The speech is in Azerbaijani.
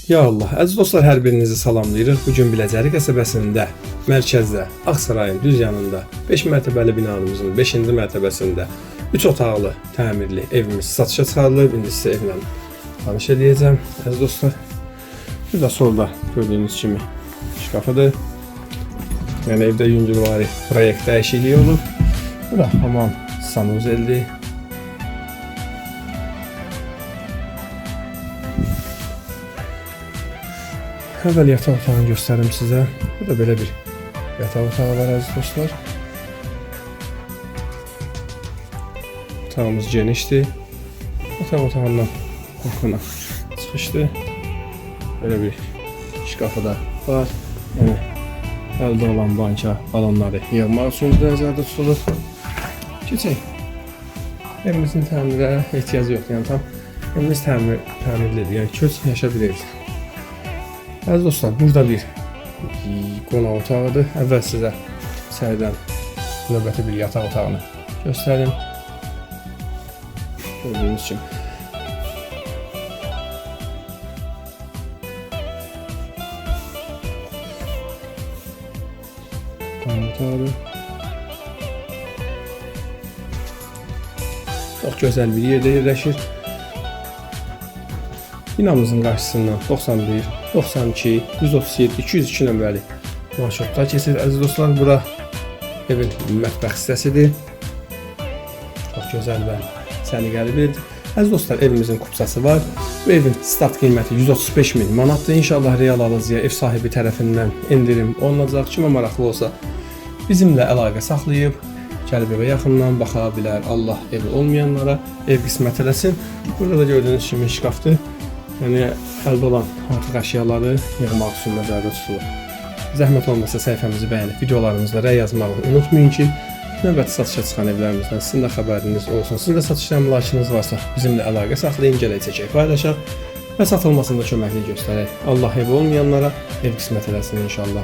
Ya Allah, əziz dostlar, hər birinizi salamlayırıq. Bu gün Biləcəri qəsəbəsində, mərkəzdə, Ağsarayın düz yanında, 5 mərtəbəli binamızın 5-ci mərtəbəsində 3 otaqlı təmirli evimiz satışa çıxarılıb. İndi sizə evlə tanış eləyəcəm. Əziz dostlar, burada solda gördüyünüz kimi şkafıdır. Yəni evdə yüngülvari proyekt dəyişikliyi olub. Bura hamam sanuzeldir. Əvvəl yataq otağını göstərim sizə. Burada belə bir yataq otağı var əziz dostlar. Otağımız genişdir. Yataq otağından balkona çıxışdır. Belə bir şkafı da var. Yəni əldə olan banka balonları yığmaq üçün də nəzərdə tutulur. Keçək. Evimizin təmirə ehtiyacı yoxdur. Yəni tam evimiz təmirlidir. Yəni köç yaşa bir evdir. Əziz dostlar, burada bir qonaq otağıdır. Əvvəl sizə içəridən növbəti bir yataq otağını göstərim. Gördüyünüz kimi. Qonaq otağıdır. Çox gözəl bir yerdə yerləşir. Binamızın qarşısından 91, 92, 137, 202 nömrəli marşrutlar keçir. Əziz dostlar, bura evin mətbəx hissəsidir. Çox gözəl və səliqəli bir evdir. Əziz dostlar, evimizin kupsası var. Bu evin start qiyməti 135 min manatdır. İnşallah real alıcıya ev sahibi tərəfindən endirim olunacaq. Kimə maraqlı olsa bizimlə əlaqə saxlayıb gəlib evə yaxından baxa bilər. Allah evi olmayanlara ev qismət eləsin. Burada da gördüyünüz kimi şkafdır. Yəni əldə olan artıq əşyaları yığmaq üçün nəzərdə tutulur. Zəhmət olmasa səhifəmizi bəyənib videolarımızda rəy yazmağı unutmayın ki, növbəti satışa çıxan evlərimizdən sizin də xəbəriniz olsun. Sizin də satış əmlakınız varsa bizimlə əlaqə saxlayın, gələk çəkək, paylaşaq və satılmasında köməklik göstərək. Allah evi olmayanlara ev qismət eləsin inşallah.